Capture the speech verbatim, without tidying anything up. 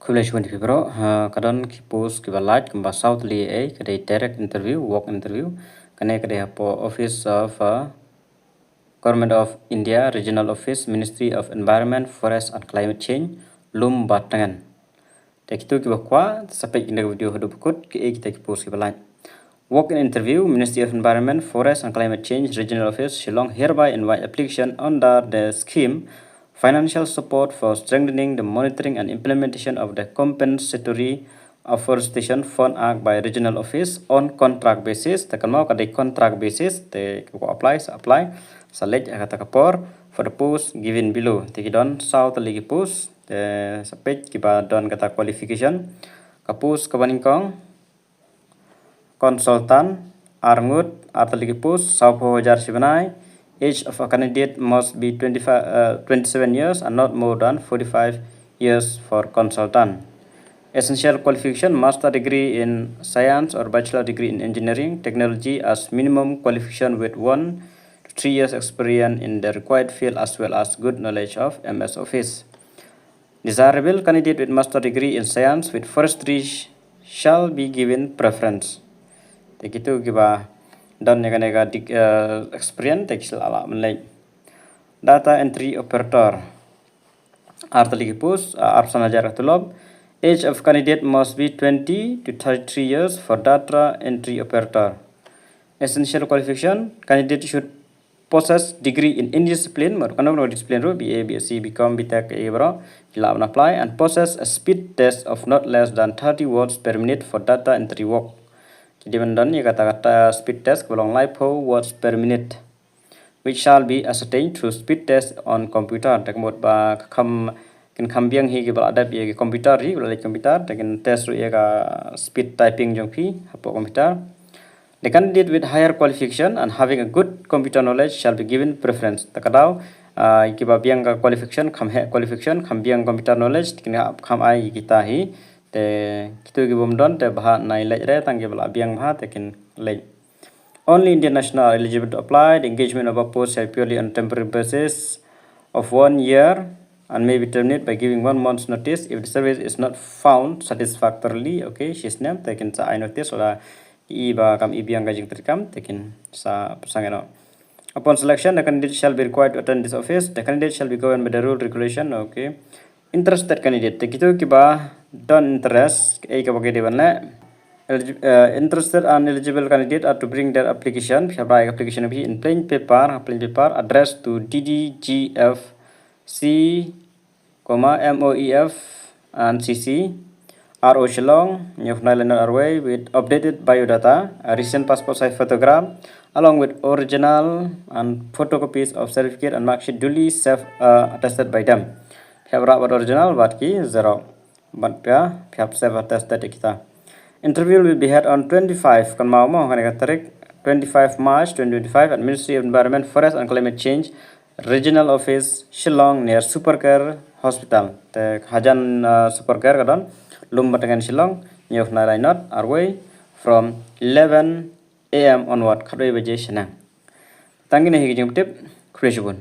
Khublei shibun ïa phi baroh. Ha, ka don ki post kiba lait kumba saw tylli, eh, ka dei direct interview, walk interview. Kane ka dei hapoh Office of, uh, Government of India, Regional Office, Ministry of Environment, Forest and Climate Change, Lumbatagan. Te kito kiba kwah, sa peit ïa kane ka video haduh ba kut, kiei kita ki post kiba lait. Walk-in interview, Ministry of Environment, Forest and Climate Change, Regional Office, Shillong hereby invite application under the scheme Financial Support for Strengthening the Monitoring and Implementation of the Compensatory Afforestation Fund Act by Regional Office on contract basis. Te kynmaw ka dei contract basis, te ka apply, sa apply, sa leit ha kata ka por for the post given below. Te ki don saw tylli ki post, te sa peit kiba don kata qualification. Ka post kaba nyngkong, consultant, arngut, ar tylli ki post, sawphew hajar shi bnai. Age of a candidate must be twenty-five, uh, twenty-seven years and not more than forty-five years for consultant. Essential qualification, master degree in science or bachelor degree in engineering, technology as minimum qualification with one to three years experience in the required field as well as good knowledge of M S Office. Desirable candidate with master degree in science with forestry sh-, shall be given preference. Te kito kiba don ïa kane ka dik-, eh, experience te ki shu lah ban leit. Data entry operator. Ar tylli ki post, ah, arphew san hajar ka tulop. Age of candidate must be twenty to thirty-three years for data entry operator. Essential qualification, candidate should possess degree in any discipline, mut kano kano discipline ruh, B A, B S C, B Com, B Tech, A baroh, ki lah ban apply, and possess a speed test of not less than thirty words per minute for data entry work. Ki dei ban don ïa kata, kata speed test kaba long laiphew words per minute, which shall be ascertained through speed test on computer. Te ka mut ba ka kham, kin kham biang hi kiba la dep ïa ki computer hi, ba la leit computer, te kin test ruh ïa ka speed typing jong phi hapoh computer. The candidate with higher qualification and having a good computer knowledge shall be given preference. Te ka daw, ah, kiba biang ka qualification, kham heh qualification, kham biang computer knowledge, te kin kham ai ïa kita hi. Te kito kibym don te bha nai leit re, tang kiba la biang bha te kin leit. Only Indian national are eligible to apply. The engagement of a post shall purely on temporary basis of one year and may be terminated by giving one month's notice if the service is not found satisfactorily. Okay, shisnem, te kin sa ai notice, lada i ba kam i biang ka jingtreikam, te kin sa pyrshang noh. Upon selection, the candidate shall be required to attend this office. The candidate shall be governed by the rule regulation. Okay. Interested candidate, te kito kiba don interest, eh, kaba ki dei ban leh. Eligi-, eh, interested and eligible candidate are to bring their application, phi hap rai application phi in plain paper, plain paper, addressed to D D G F C, comma, M O E F and C C, R O Shillong, New Nine Lane Arway, with updated biodata, a recent passport size photograph, along with original and photocopies of certificate and mark sheet duly self, uh, attested by them. Phi hap rah bad original bad ki xerox. Bad phi hap self attested ïa kita. Interview will be held on twenty-five, kynmaw mo, kane ka tarik, twenty-five March twenty twenty-five, at Ministry of Environment, Forest and Climate Change, Regional Office, Shillong, near Supercare Hospital. Te hajan, uh, Supercare ka don, Lumbatagan, Shillong, New Nine Lane Arway, from eleven A M onward, khatwei baje shaneng. Tang kine hi ki jingtip, khublei shibun.